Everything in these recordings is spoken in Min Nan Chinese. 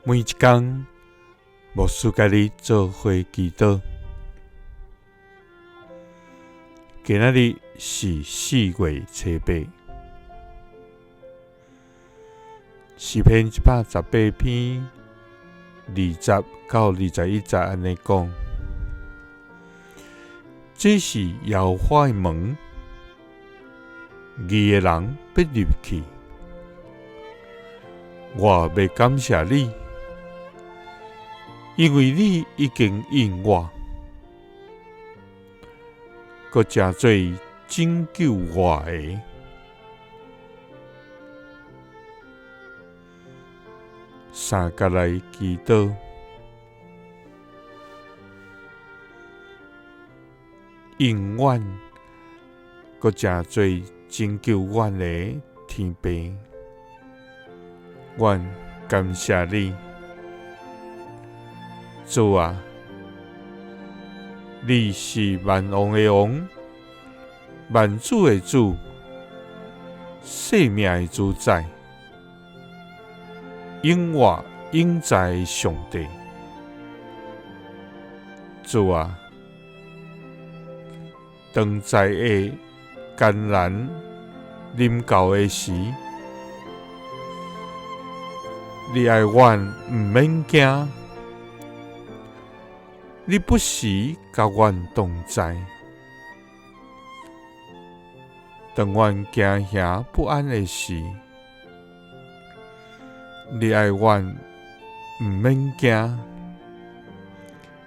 每一工，牧師佮你做伙祈禱。今仔日是4月初8，詩篇118篇20到21節按呢講：這是耶和華的門，義的人欲入去。我欲感謝你，因為你已經應我，閣成做拯救我的。三角來祈禱，永遠閣成做拯救阮的天父，阮感謝你，主啊，你是萬王的王，萬主的主，生命的主宰，永活永在的上帝。主啊，當災厄艱難臨到的時，你愛阮毋免驚，你不時佮阮同在。當阮驚嚇不安的時，你愛阮毋免驚，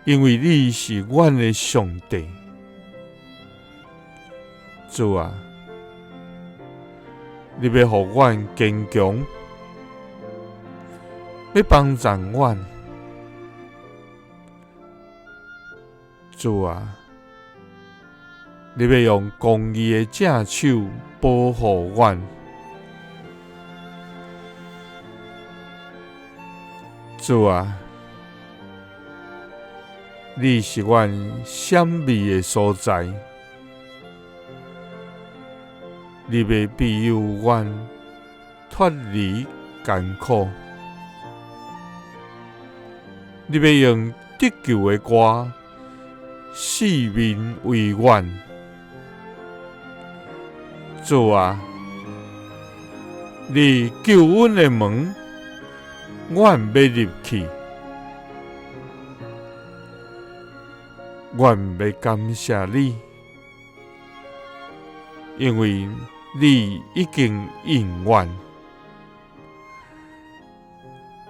因為你是阮的上帝。主啊，你欲予阮堅強，欲幫助阮。主啊，你欲用公義的正手保護阮。主啊，你是阮閃避的所在，你欲庇佑阮脫離艱苦，你欲用得救的歌四面圍阮。主啊，你救恩的門，阮欲入去，阮欲感謝你，因為你已經應阮，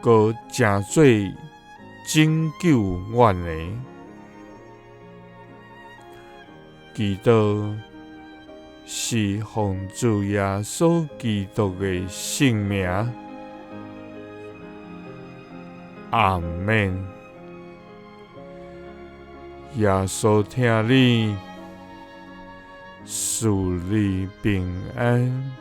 閣成做拯救阮的。祈禱是奉主耶穌基督的聖名，阿們。耶穌疼你，賜你平安。